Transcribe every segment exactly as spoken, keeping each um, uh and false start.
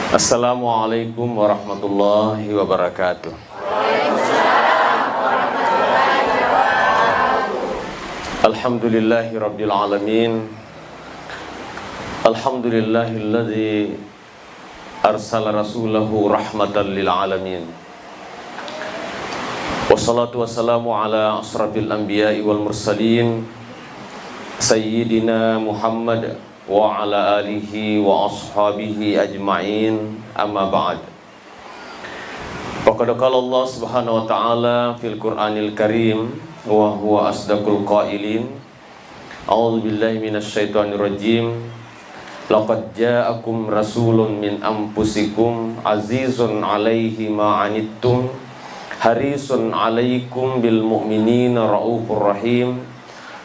Assalamualaikum warahmatullahi wabarakatuh. Alhamdulillahirabbil alamin. Alhamdulillahilladzi arsala rasulahu rahmatan lil alamin. Wassalatu wassalamu ala asrafil anbiya'i wal mursalin, sayyidina Muhammad wa ala alihi wa ashabihi ajma'in, amma ba'd. Faqad qala Allah subhanahu wa ta'ala fil Qur'anil Karim, wa huwa asdaqul qailin, a'udzu billahi minasy syaithanir rajim. Laqad ja'akum rasulun min anfusikum azizun alaihi ma anittum harisun alaikum bil mu'minina raufur rahim.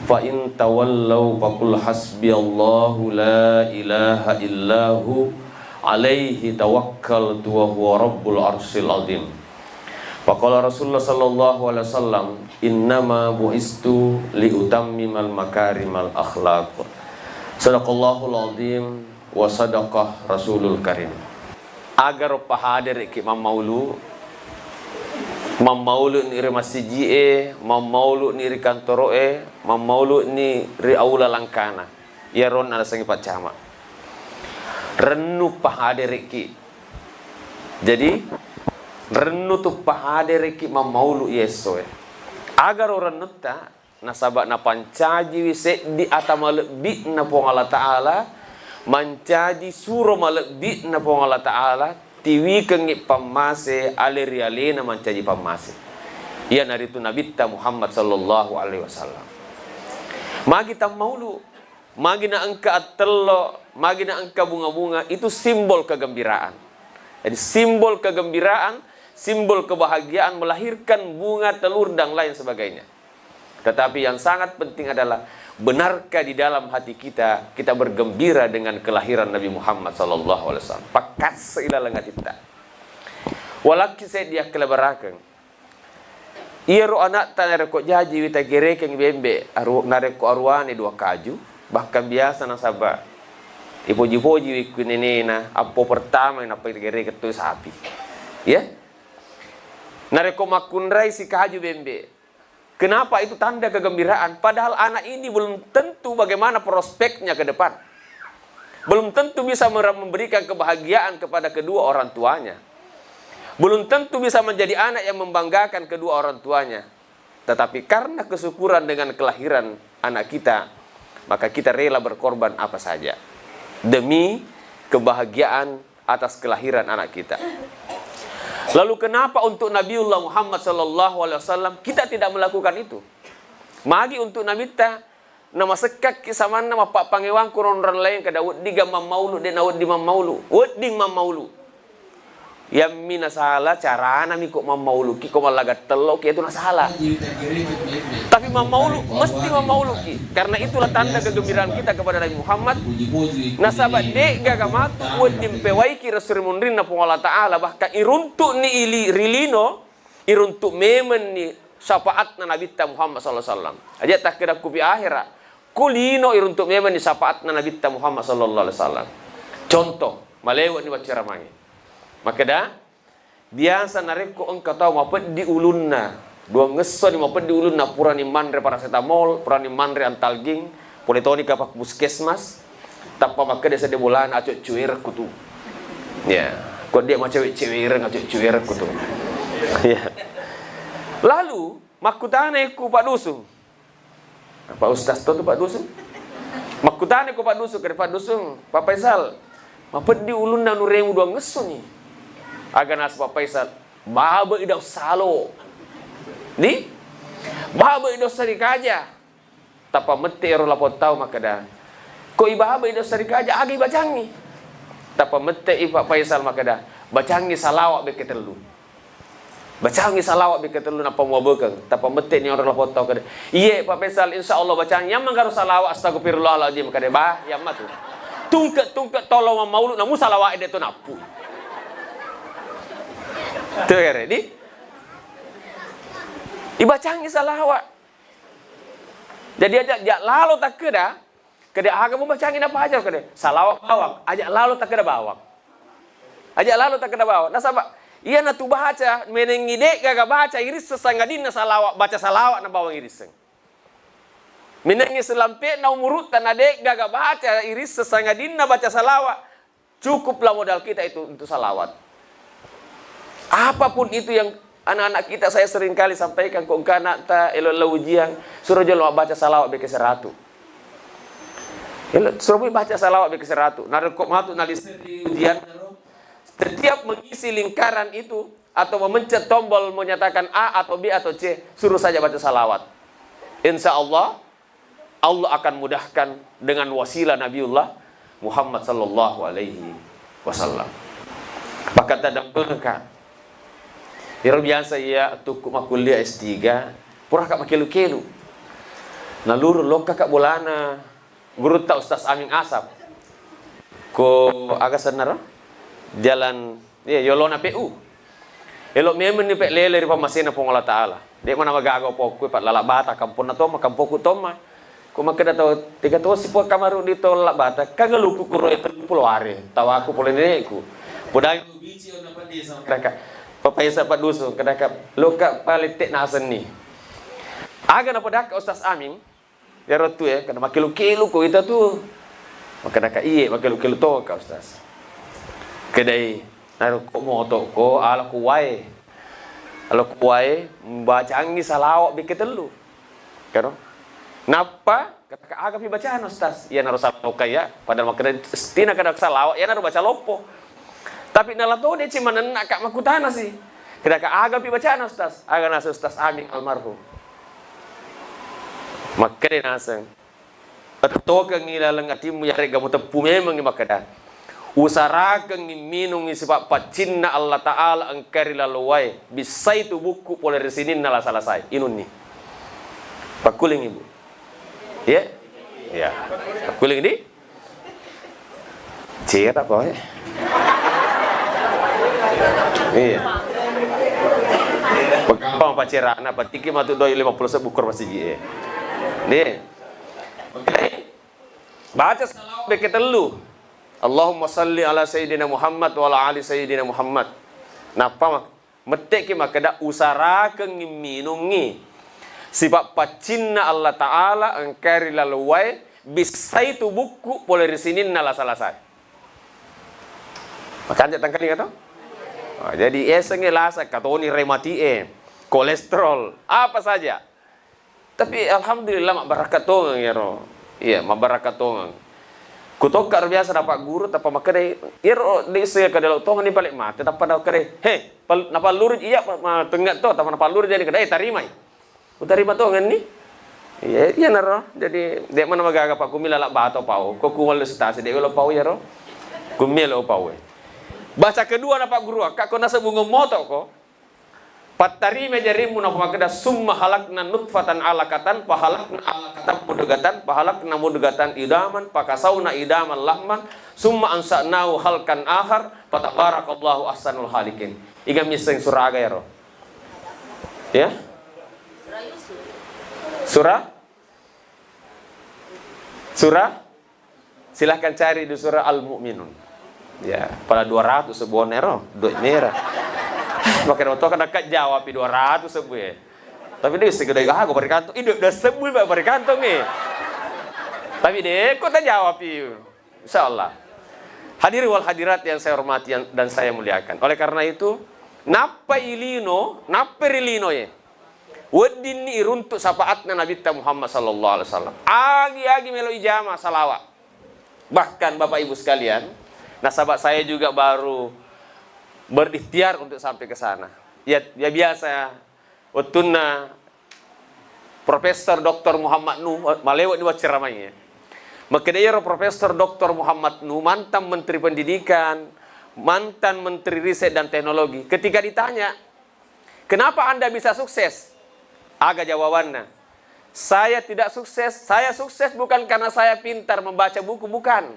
Fa in tawallau faqul hasbiyallahu la ilaha illahu alaihi tawakkaltu wa huwa rabbul arsyil azim. Faqala Rasulullah sallallahu alaihi wasallam, "Innama bu'istu liutammimal makarimal akhlaq." Sadaqallahul azim wa sadaqa rasulul karim. Agaro pahadereki mammaulu, mammaulu'ni ri masijie, mammaulu'ni ri kantoro'e, mammaulu'ni ri aula langkana. Iyaro nasengngi paccama. Rennu pahadereki. Jadi, rennu tu pahadereki mammaulu iye essoe. Agaro rennutta, nasaba napancajiwi seddi ata malebbi'na Puang Allah Ta'ala, mancaji suro malebbi'na Puang Allah Ta'ala, tiwikengngi pammase ale ri alena mancaji pammase. Iyanaritu Nabitta Muhammad sallallahu alaihi wasallam. Magi tammaulu? Magi naengka attello, magi naengka bunga-bunga, itu simbol kegembiraan. Jadi, simbol kegembiraan, simbol kebahagiaan melahirkan bunga, telur, dan lain sebagainya. Tetapi yang sangat penting adalah, benarkah di dalam hati kita, kita bergembira dengan kelahiran Nabi Muhammad sallallahu alaihi wasallam? Pakkasse ilaleng atitta. Walakki seddi akkelebarakeng. Iyaro ana'ta narekko jajiwi tagerekeng bembe, aru-, narekko aruwane dua kaju, bahkan biasa nasaba ipoji-pojiwi ku nenena, appo pertama nappa tagerekeng to sapi. Ya? Narekko makkunrai sikaju bembe, kenapa itu tanda kegembiraan? Padahal anak ini belum tentu bagaimana prospeknya ke depan. Belum tentu bisa mer-, memberikan kebahagiaan kepada kedua orang tuanya. Belum tentu bisa menjadi anak yang membanggakan kedua orang tuanya. Tetapi karena kesyukuran dengan kelahiran anak kita, maka kita rela berkorban apa saja demi kebahagiaan atas kelahiran anak kita. Lalu kenapa untuk Nabiullah Muhammad sallallahu alaihi wasallam kita tidak melakukan itu? Magi untuk Nabitta, namasekkakki samanna mappappangewang ku onrong laing kada weddiga mammaulu, de nawedding mammaulu. Wedding mammaulu. Yammi nasala carana mi ko mammauluki, ko mallaga telloki, itu nasala. Tapi mammaulu, mesti mammauluki. Karena itulah tanda kegembiraan kita kepada Nabi Muhammad. Nasaba de'gaga matu wedding pewaiki resuri munrinna Puang Allah Ta'ala, bahkan iruntu'ni ili ri lino, iruntu' memenni syafaatna Nabitta Muhammad sallallahu alaihi wasallam. Aja' takkeda kupi ahera, ku lino iruntu' memenni syafaatna Nabitta Muhammad sallallahu alaihi wasallam. Contoh, malewe'ni macceramangi. Makkeda, biasa narekko engka tau mapeddi ulunna, duangngessoni mapeddi ulunna, purani manre paracetamol, purani manre antalgin, pole toni ka pak puskesmas, tappa makkeda sedde bolana, "Acoccoerekku tu." Ya, ko dia macewe-cewereng, acoccoerekku tu. Ya. Lalu, makkutanai ku Pak Dusun. Pak Ustaz to tu Pak Dusun. Makkutanai ku Pak Dusun, kede Pak Dusun, "Pak Faisal, mapeddi ulunna nuremu duangngessoni." Aga nasa Pak Faisal, "Babe idau salo." Di? "Babe idau sarikaja." Tappa mette ero lapong tau makkeda, "Ko ibabai dosa rikaja, aga ibacangngi?" Tappa mette i Pak Faisal makkeda, "Bacangngi salawat bekke tellu. Bacangngi salawat bekke tellu nappa muabekeng." Tappa mette ni ero lapong tau kede, "Iye Pak Faisal, insya Allah bacangngi." Yang manggaro salawat, astagfirullahaladzim kede, bah, yang matu. Tungke-tungke tolo mammaulu namu salawat de to nappu. Tuh ya, ready? Ibacangngi salawat. Jadi aja, ja lalo takkeda, kede aga mubacangngi napaja kede, salawat bawang, aja lalo takkeda bawang. Aja lalo takkeda bawang. Nasaba iyana tu baca, menengngi de'gaga baca irisseng sangadinna salawat, baca salawat na bawang irisseng. Menengngi selampe'na umurutta na de'gaga baca irisseng sangadinna baca salawat, cukuplah modal kita itu untuk salawat. Apapun itu yang anak-anak kita, saya sering kali sampaikan, ko engka anakta elo lao ujian, suro jolo baca salawat beke seratu. Elo, suro baca salawat beke seratu. Narekko matu naliseri ujian, setiap mengisi lingkaran itu atau memencet tombol menyatakan A atau B atau C, suruh saja baca salawat. Insya Allah, Allah akan mudahkan dengan wasilah Nabiullah Muhammad sallallahu alaihi wasallam. Pakata dampengka. Iro biasa iya tukku makkuliah S tiga, puraka makelu-kelu. Naluru lokka ka bolana gurutta Ustaz Aming Asap. Ko aga sennaro? Jalan, iya, yolona P U. Elo memeng ni pe lele ri pammasena Puang Allah Taala. De mana magaga pokku pa lala bata kamponna tomma, kampokku tomma. Ko makkeda tau tiga tosi po kamaru di tau lala bata, kaga luku kuro e tellu pulo are, tawaku pole nenekku. Podai bici ona padesa, kadaka, papaisa padusu, kadaka, loka palette nasenni. Aga napodakka Ustaz Aming, Iyaro tu e, kada makkelu-kelu ko ita tu. Makkedaka, "Iye, makkelu-kelu to ka, Ustaz." Kedai, narekko moto ko, ala ku wae. Ala ku wae, bacangi salawat bekke tellu. Karo? Nappa, kataka, "Aga pi bacana, Ustaz?" Iya naro salawat ka iya, padahal makkeda, stina kada salawat, iya naro baca loppo. Tapi nala to deci manenna ka makkutana si. Kedaka, "Aga pi bacana, Ustaz?" Aga nasa Ustaz Aming almarhum. Makkeda naseng, "Pettokengngi laleng atimmu, yarega muteppu memengngi makkeda, usarakengngi minungngi sipa paccinna Allah Ta'ala engka ri lalo wae, bissai tubukku pole ri sininna lasa-lasai, inunni." Pakkuling, Ibu. Iya? Iya. Pakkuling, di? Cera apa wae? Iya. Peggampang apa cerana, patiki matu doi lima puluh sebbu kor masiji e. Nih. Oke. Baca salawat bekke tellu. Allahumma salli ala Sayyidina Muhammad wa ala ali Sayyidina Muhammad. Nappa mak-, Mette'ki makkeda, usarakengngi minungngi sipa paccinna Allah Ta'ala engka ri laleng wae, bissai tubukku pole ri sininna lasa-lasae. Makanja tangkalinga to? Oh, jadi esengnge lasa, katoni remati e, kolesterol, apa saja. Tapi alhamdulillah, mabbarakka tongeng iyaro. Iya, mabbarakka tongeng. Kutokka ro biasa napagguru, tappa makkedai, iyaro de isseng kada lao tongeng ni pale mate, tappa nakkedai, "He, pal-, napalluru iya, ma-, ma-, tengnga to," tappa napalluru jadi kedai, "Eh, tarimai." Utarima tongenni. Iya, iyanaro. Jadi, de mana magaga pa kumila la bato pau. Ko kumalo sitasi de lo pau iyaro. Kumilo pau e. Baca kedua napagguru akka ko nasebbu ngommoto ko. Pattarima jarimmu, nappa makkeda, "Summa khalaqna nutfatan alaqatan, fa khalaqna alaqatan mudghatan, fa khalaqna mudghatan idhaman, fa kasauna idhaman lahman, summa ansa'nahu khalqan akhar, fa tabarakallahu ahsanul khaliqin." Iga misseng surah aga ero? Ya? Surah? Surah? Silahkan cari di surah Al-Mu'minun. Ya, pada dua ratus sebbu onero, doi mera. Makkeda to kada ka jawab dua ratus sebbu e. Tapi de segede aku bari kantong, idup dah sebbu bari kantong e. Tapi de ko ta jawab i. Insyaallah. Hadirin wal hadirat yang saya hormati yang, dan saya muliakan. Oleh karena itu, nappa ilino, nappa rilino ye. Weddinni iruntuk syafaatna Nabitta Muhammad sallallahu alaihi wasallam. Agi-agi melo ijama salawat. Bahkan Bapak Ibu sekalian, nasaba saya juga baru berikhtiar untuk sampai ke sana. Ya, ya biasa, wettunna Profesor Doktor Muhammad Nuh, malewa ni wacceramai ya. Makkeda iyaro Profesor Doktor Muhammad Nuh, mantan Menteri Pendidikan, mantan Menteri Riset dan Teknologi. Ketika ditanya, "Kenapa Anda bisa sukses?" Aga jawabanna, "Saya tidak sukses, saya sukses bukan karena saya pintar membaca buku, bukan.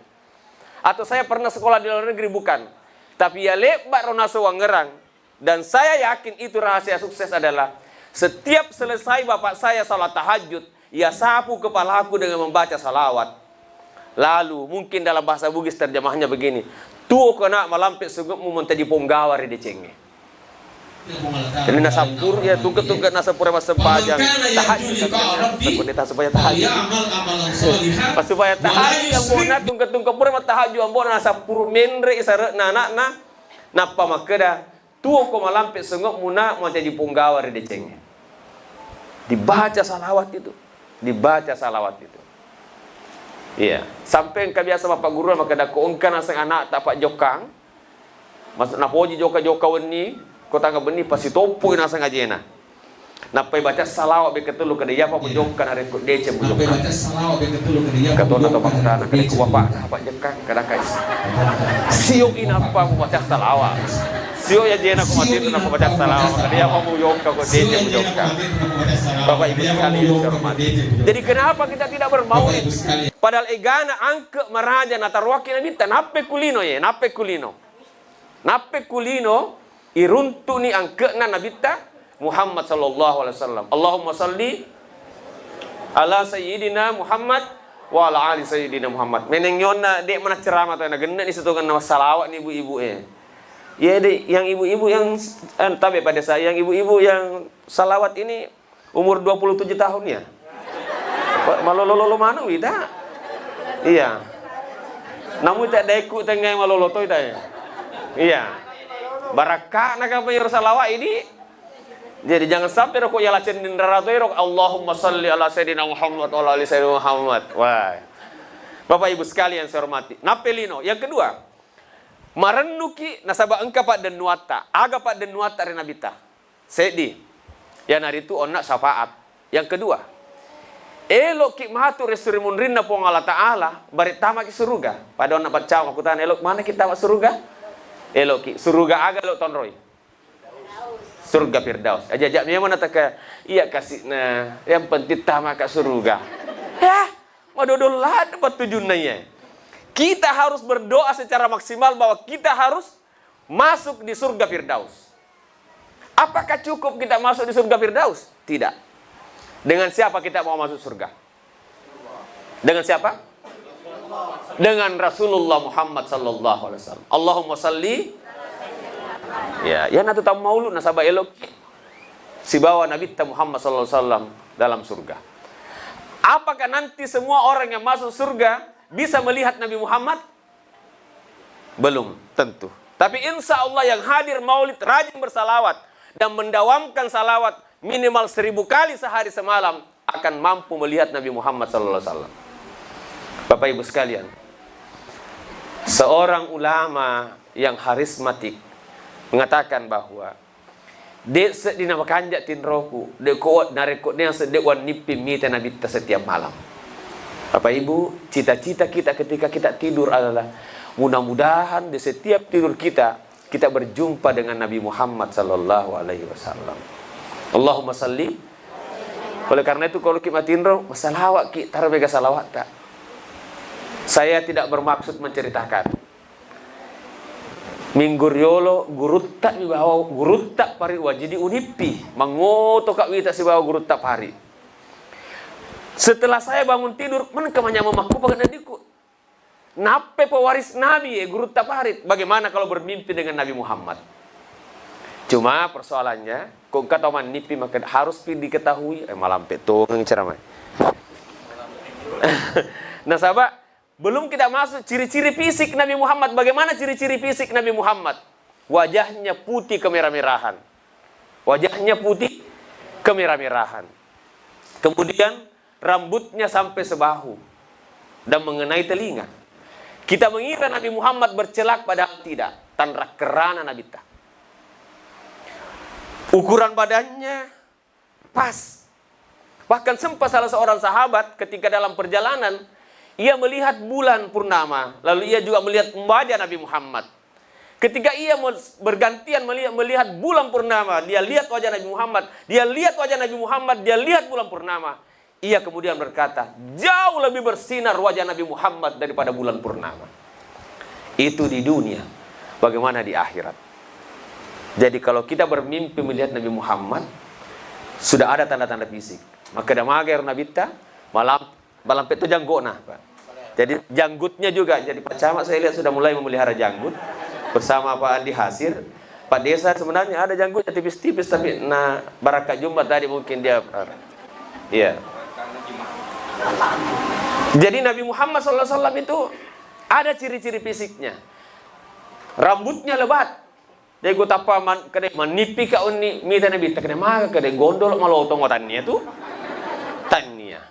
Atau saya pernah sekolah di luar negeri, bukan. Tapi ya lebba ro naso wangerang. Dan saya yakin itu rahasia sukses adalah setiap selesai bapak saya salat tahajud, ya sapu kepalaku dengan membaca salawat." Lalu, mungkin dalam bahasa Bugis terjemahnya begini, Tuo ko na malampe sunge'mu mancaji ponggawa ri decengnge. Jadi nasappuru, ya, tungke-tungke nasappuru massempajang tahajud, kan? Sebenarnya tak sembahyang tahajud. Pas sembahyang tahajud, ambo'na tungke-tungke pura mattahajud, ambo'na nasappuru menre i sare'na ana'na, nappa makkeda, tuo ko malampe sunge'mu na mancaji punggawa ri decengnge. Dibaca salawat itu, dibaca salawat itu. Iya, sampai engka biasa bapak guru makkeda, ko engka naseng ana'ta pajjokkang, Mas-, napoji jokka-jokka wenni, ko tangnga benni, pasitoppoi naseng ajena. Nappai baca salawat bekka tellu, kada iyapa mujokka narekko deceng mujokka. Katona to bangsa na kada ku bapak apa jekka kada kai. Sio inappa mubaca salawat. Sio ya jena ku mati tu napa baca salawat. Kada iyapa mujokka ko deceng mujokka. Bapak Ibu sekalian yang saya hormati. Jadi kenapa kita tidak bermaulid? Padahal egana angke maraja nataruaki nabitta. Nappe kulino ye, nappe kulino. Nappe kulino iruntu'ni angke'na Nabitta Muhammad sallallahu alaihi wasallam. Allahumma salli ala sayyidina Muhammad wa ala ali sayyidina Muhammad. Meneng yonna de' mana ceramah to, nagenne'ni sitongenna massalawa' ni ibu-ibu e. Iya de', yang ibu-ibu yang, eh, tabe pada saya, yang ibu-ibu yang salawat ini Umur dua puluh tujuh tahun ya? Malolo-lolo maneng wita? Iya. Namu ita daekku tengnga malolo to ita ya? Iya. Barakka na kapa iyaro salawat idi. Jadi jangan sampai roko yala cendin rarato ero, Allahumma salli ala sayyidina Muhammad wa ala ali sayyidina Muhammad. Wah. Bapak Ibu sekalian saya hormati. Nappe lino. Yang kedua, marennuki nasaba engka paddennuatta. Aga paddennuatta ri Nabitta? Seddi, iyanaritu onna syafaat. Yang kedua, elo'ki matu ri esso ri munrinna Puang Allah Ta'ala, bare tamaki suruga. Pada onna paccawa makkutana, elo' manaki tama suruga? Elo'ki. Suruga aga elo' tonroi? Surga Firdaus. Aja-aja memang nataka, iya kasi'na, yang penting tamaka suruga. Ya, madodol ladde pattujunna iya. Kita harus berdoa secara maksimal bahwa kita harus masuk di surga Firdaus. Apakah cukup kita masuk di surga Firdaus? Tidak. Dengan siapa kita mau masuk surga? Dengan siapa? Dengan Rasulullah Muhammad sallallahu alaihi wasallam. Allahumma salli. Ya, ya natu tam maulud nasaba elo' sibawa Nabitta Muhammad sallallahu alaihi wasallam dalam surga. Apakah nanti semua orang yang masuk surga bisa melihat Nabi Muhammad? Belum tentu. Tapi insya Allah yang hadir maulid rajin bersalawat dan mendawamkan salawat minimal seribu kali sehari semalam akan mampu melihat Nabi Muhammad sallallahu alaihi wasallam. Bapak Ibu sekalian, seorang ulama yang harismatik mengatakan bahwa De' seddi namakanja' tinroku, de' ko, narekko de' seddi wannippi mita Nabitta setiap malam. Bapak Ibu, cita-cita kita ketika kita tidur adalah mudah-mudahan di setiap tidur kita, kita berjumpa dengan Nabi Muhammad sallallahu alaihi wasallam. Allahumma salli. Oleh karena itu, kalau kita matinro, masalawat ki, taro mega salawatta. Saya tidak bermaksud menceritakan. Minggu riolo gurutta mi bawa, gurutta pari wajidi unippi. Mangoto ka wita sibawa gurutta pari. Setelah saya bangun tidur, man ka manyameng makkupang nenniku. Nappe pewaris Nabi, eh, gurutta pari. Bagaimana kalau bermimpi dengan Nabi Muhammad? Cuma persoalannya, kok engka tau mannippi maka harus pi diketahui, eh, malampe tongeng ceramah. Nasaba Belum kita masuk ciri-ciri fisik Nabi Muhammad. Bagaimana ciri-ciri fisik Nabi Muhammad? Wajahnya putih kemerah-merahan. Wajahnya putih kemerah-merahan. Kemudian rambutnya sampai sebahu dan mengenai telinga. Kita mengira Nabi Muhammad bercelak, padahal tidak. Tanra kerana Nabitta. Ukuran badannya pas. Bahkan sempat salah seorang sahabat ketika dalam perjalanan, ia melihat bulan purnama, lalu ia juga melihat wajah Nabi Muhammad. Ketika ia mel-, bergantian melihat, melihat bulan purnama, dia lihat wajah Nabi Muhammad, dia lihat wajah Nabi Muhammad, dia lihat bulan purnama. Ia kemudian berkata, "Jauh lebih bersinar wajah Nabi Muhammad daripada bulan purnama." Itu di dunia. Bagaimana di akhirat? Jadi kalau kita bermimpi melihat Nabi Muhammad, sudah ada tanda-tanda fisik. Maka damaga ero Nabitta, malam, malampe to janggona, Pak. Jadi janggutnya juga. Jadi Pak Camat saya lihat sudah mulai memelihara janggut bersama Pak Andi Hasir. Pak Desa sebenarnya ada janggutnya tipis-tipis, tapi nah, Barakka Jumba tadi mungkin dia, iya. Jadi Nabi Muhammad sallallahu alaihi wasallam itu ada ciri-ciri fisiknya. Rambutnya lebat. Dego tappa man-, kede manipi ka unni mita Nabitta, kede maga kede gondol malotong, tannia tu. Tannia.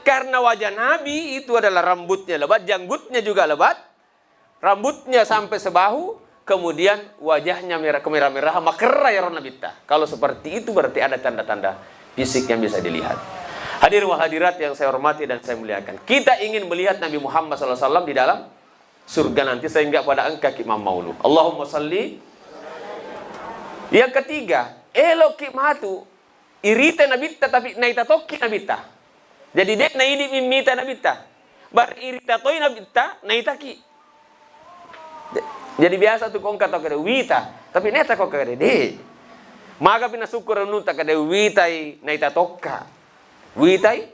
Karena wajah Nabi itu adalah rambutnya lebat, janggutnya juga lebat, rambutnya sampai sebahu, kemudian wajahnya merah, kemerah-merahan, makerra yaro Nabitta. Kalau seperti itu berarti ada tanda-tanda fisik yang bisa dilihat. Hadirin wal hadirat yang saya hormati dan saya muliakan, kita ingin melihat Nabi Muhammad sallallahu alaihi wasallam di dalam surga nanti sehingga pada engkaki mammaulu. Allahumma salli. Yang ketiga, eloki matu irita Nabitta tapi naita tokki Nabitta. Jadi de' naidi mimmita Nabitta. Bar irita toi Nabitta naitaki. Jadi biasa tu kongka tau kede wita, tapi naita kongka kede de'. Magapi nasukku renunta kede witai naita tokka. Witai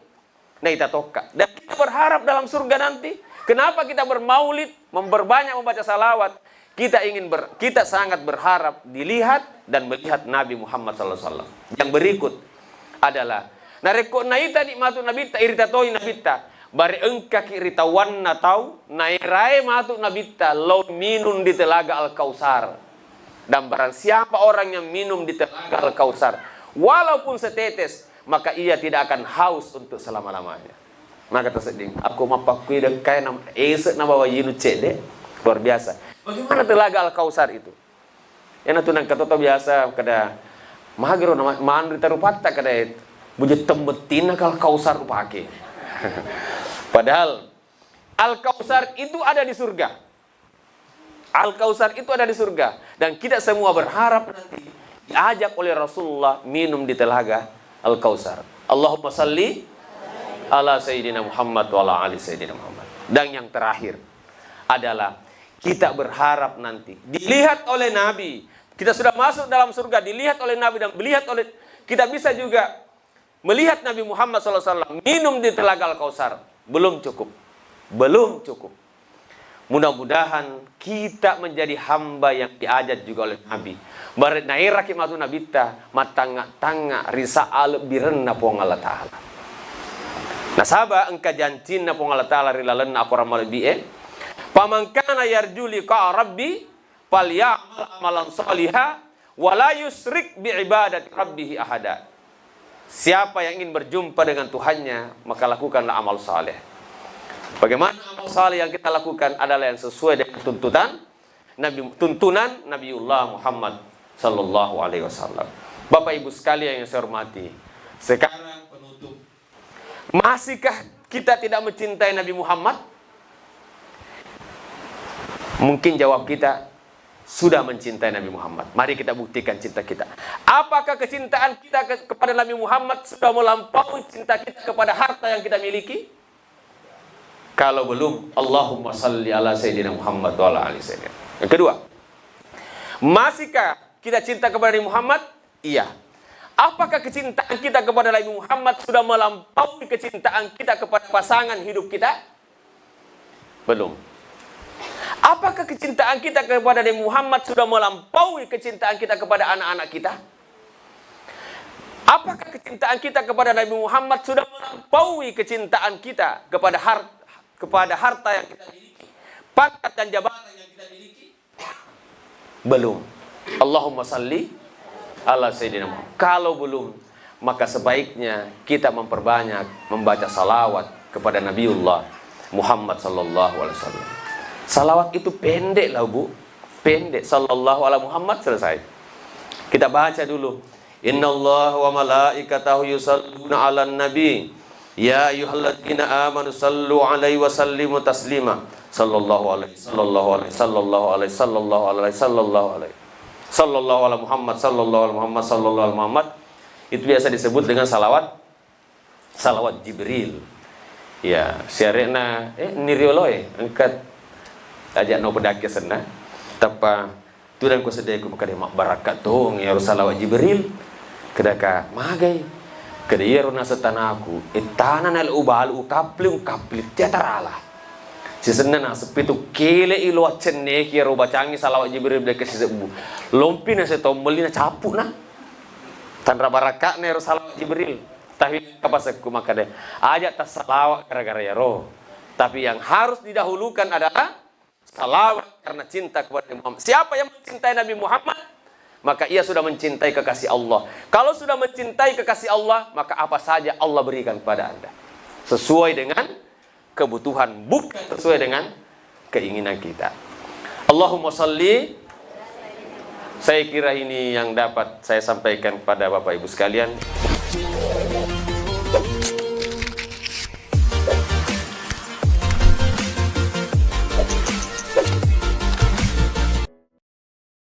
naita tokka. Dan kita berharap dalam surga nanti, kenapa kita bermaulid, memperbanyak membaca salawat? Kita ingin ber-, kita sangat berharap dilihat dan melihat Nabi Muhammad sallallahu alaihi wasallam. Yang berikut adalah, narekko naitani matu Nabitta, irita toi Nabitta, bare engkaki ritawanna tau naerae matu Nabitta lao minum di Telaga Al-Kautsar. Dan barang siapa orang yang minum di Telaga Al-Kautsar, walaupun setetes, maka ia tidak akan haus untuk selama-lamanya. Maka terseding, aku mappakkui dekkai nam-, ese nabawa yinu cedde, luar biasa. Bagaimana Telaga Al-Kautsar itu? Ena tu nangka toto biasa kada magero nama manri tarupatta kada buje tembetinna kal Kautsar upake. Padahal Al-Kautsar itu ada di surga. Al-Kautsar itu ada di surga. Dan kita semua berharap nanti diajak oleh Rasulullah minum di Telaga Al-Kautsar. Allahumma salli ala Sayyidina Muhammad wa ala ali Sayyidina Muhammad. Dan yang terakhir adalah kita berharap nanti dilihat oleh Nabi. Kita sudah masuk dalam surga, dilihat oleh Nabi dan melihat oleh, kita bisa juga melihat Nabi Muhammad sallallahu alaihi wasallam minum di Telaga Al-Kautsar. Belum cukup. Belum cukup. Mudah-mudahan kita menjadi hamba yang diajak juga oleh Nabi. Bare naeraki matu Nabitta, mattangnga-tangnga ri sa'alebbirenna Puang Allah Ta'ala. Nasaba engka jancinna Puang Allah Ta'ala ri lalenna akorang malebbi'e, "Faman kana yarju liqa'a rabbi falyamal amalan shaliha wa la yusyrik bi ibadati rabbih ahada." Siapa yang ingin berjumpa dengan Tuhannya, maka lakukanlah amal saleh. Bagaimana amal saleh yang kita lakukan adalah yang sesuai dengan tuntutan Nabi, tuntunan Nabiullah Muhammad sallallahu alaihi wasallam. Bapak Ibu sekalian yang saya hormati, sekarang penutup. Masihkah kita tidak mencintai Nabi Muhammad? Mungkin jawab kita, sudah mencintai Nabi Muhammad. Mari kita buktikan cinta kita. Apakah kecintaan kita ke-, kepada Nabi Muhammad sudah melampaui cinta kita kepada harta yang kita miliki? Kalau belum, Allahumma salli ala Sayyidina Muhammad wa ala ali Sayyidina. Yang kedua, masihkah kita cinta kepada Nabi Muhammad? Iya. Apakah kecintaan kita kepada Nabi Muhammad sudah melampaui kecintaan kita kepada pasangan hidup kita? Belum. Apakah kecintaan kita kepada Nabi Muhammad sudah melampaui kecintaan kita kepada anak-anak kita? Apakah kecintaan kita kepada Nabi Muhammad sudah melampaui kecintaan kita kepada har-, kepada harta yang kita miliki, pangkat dan jabatan yang kita miliki? Belum. Allahumma salli ala Sayyidina Muhammad. Kalau belum, maka sebaiknya kita memperbanyak membaca salawat kepada Nabiullah Muhammad sallallahu alaihi wasallam. Salawat itu pendek lah, Bu. Pendek. Sallallahu ala Muhammad, selesai. Kita baca dulu. Innallaha wa malaikatahu yusalluna 'alan nabi. Ya ayyuhalladzina amanu sallu 'alaihi wa sallimu taslima. Sallallahu alaihi, sallallahu alaihi, sallallahu alaihi, sallallahu alaihi, sallallahu alaihi. Sallallahu ala Muhammad, sallallahu ala Muhammad, sallallahu ala Muhammad. Itu biasa disebut dengan salawat, salawat Jibril. Ya, siarekna, eh, nirioloe, engkat aja no pedake senna. Tappa Tudang ko seddeku makkedai, "Mabbarakka tong iyaro salawat Jibril." Kedaka, "Magai?" Keda, "Iyaro naseng tanaku, ittana nala ubalu, ukapli, ukapli, tiatarala." Sisenna naseppi tu, kele'i lo accenneki ero bacangi salawat Jibril, de' ke sisebbu. Lompi na setombelli na capu na. Tanra baraka'na ero salawat Jibril. Tapi kapasekku makkeda, aja tassalawat gara-gara ero. Tapi yang harus didahulukan adalah salawat karena cinta kepada Nabi Muhammad. Siapa yang mencintai Nabi Muhammad, maka ia sudah mencintai kekasih Allah. Kalau sudah mencintai kekasih Allah, maka apa saja Allah berikan kepada Anda. Sesuai dengan kebutuhan, bukan sesuai dengan keinginan kita. Allahumma salli. Saya kira ini yang dapat saya sampaikan kepada Bapak Ibu sekalian.